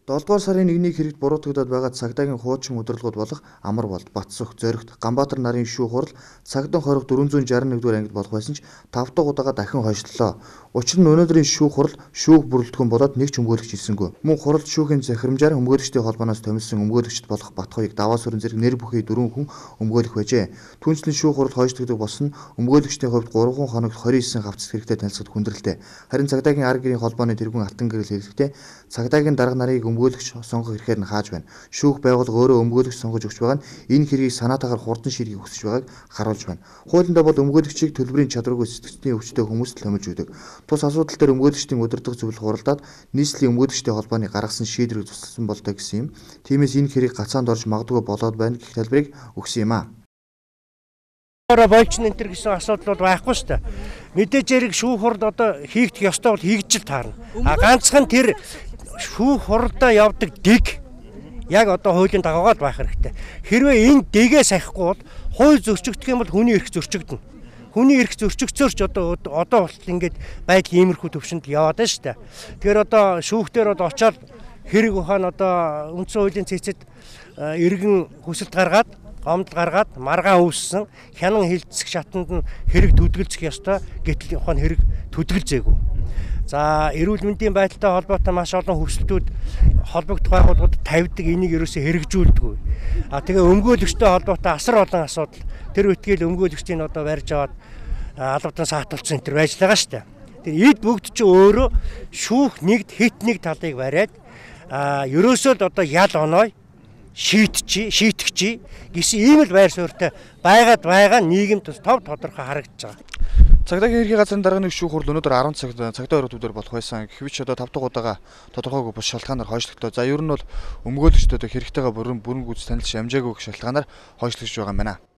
7 дугаар сарын 1-ний хэрэгт буруутгагдаад байгаа цагдаагийн хуучин удирдлагууд болох Амар болд, Батсөх, Зоригт, Ганбаатар нарын шүүх хурал цагдан хориг 461 дугаар ангид болох байсан ч 5 дахь удаага дахин хойшлолоо. Учир нь өнөөдрийн шүүх хурал шүүх бүрэлдэхүүн болоод нэг ч өмгөөлөгч ирсэнгүй. Мөн хуралд шүүхийн захирамжаар өмгөөлөгчдийн холбооноос томилсон өмгөөлөгчд болох Батхуйг даваа сүрэн зэрэг нэр бүхий 4 хүн өмгөөлөх байжээ. Түүнчлэн шүүх хурал хойшлогдох болсон нь өмгөөлөгчдийн хувьд 3 хоногт 29 хавцас хэрэгтэй танилцахад хүндрэлтэй. Харин цагдаагийн ар гэрийн холбооны тэргүүн Алтан гэрэл хэлэхдээ цагдаагийн дарга нарыг өмгөөлөгч сонгох эрхээр нь хааж байна. Шүүх байгууллага өөрөө өмгөөлөгч сонгож өгч байгаа нь энэ хэргийг санаатаагаар хурдан шийдэхийг хүсэж байгааг харуулж байна. Хуулиндаа бол өмгөөлөгчийг төлбөрийн чадваргүй сэтгцний өвчтөй хүмүүст томилж өгдөг. Тус асуудал дээр өмгөөлөгчдийн удирдах зөвлөл хуралдаад нийслэлийн өмгөөлөгчдийн холбооны гаргасан шийдвэрийг тусалсан болдог гэсэн юм. Тиймээс энэ хэрэг гацаанд орж магадгүй болоод байна гэх тайлбарыг өгсөн юм а. Болчин энэ төр гэсэн асуудал бол байхгүй шүү дээ. Мэдээж хэрэг шүүх хурал одоо хийгдэх ёстой бол хийгдэж л таарна. А ганцхан тэр шүүх хуралдаа явдаг дэг яг одоо хуулийн дагуугаар байх хэрэгтэй. Хэрвээ энэ дэгээ сахихгүй бол хууль зөрчигдөх юм бол хүний эрх зөрчигдөнө. Хүний эрх зөрчигдсөөр ч одоо болтол ингээд байдал иймэрхүү төвшөнд яваад байна шүү дээ. Тэгэхээр одоо шүүхтэр одоо очиод хэрэг ухаан одоо үндсэн хуулийн цэцэд иргэн хүсэлт гаргаад гомдол гаргаад маргаан үүссэн хянан хилцэх шатанд нь хэрэг түдгэлцэх ёстой, гэтэл ухаан хэрэг түдгэлзээгүй. За эрүүл мэндийн байдалтай холбоотой маш олон хүсэлтүүд холбогдох байгууллагууд тавьдаг, энийг ерөөсөө хэрэгжүүлдэггүй. А тэгээ өмгөөлөгчтэй холбоотой асар олон асуудал тэр үтгэл өмгөөлөгчдийг одоо барьж аваад албадан саатуулсан энэ төр байж байгаа шүү дээ. Тэр эд бүгд чи өөрөө шүүх нэгд хит нэг талыг бариад ерөөсөө л одоо ял оной шийтгэжээ гэсэн ийм л байр суурьтай байгаад байгаа нийгэмд тов тодорхой харагдаж байгаа. Цагдаагийн ерхий газрын дарганы шүүх хурал өнөөдөр 10 цагт цагдаа өргөдүүдээр болох байсан. Гэвч одоо 5 дахь удаага тодорхойгүй бус шалтгаанаар хойшлогдоо. За ер нь бол өмгөөлөгчдөд хэрэгтэйгээ бүрэн гүйц танилж амжаагүй гэх шалтгаанаар хойшлогдож байгаа юм байна.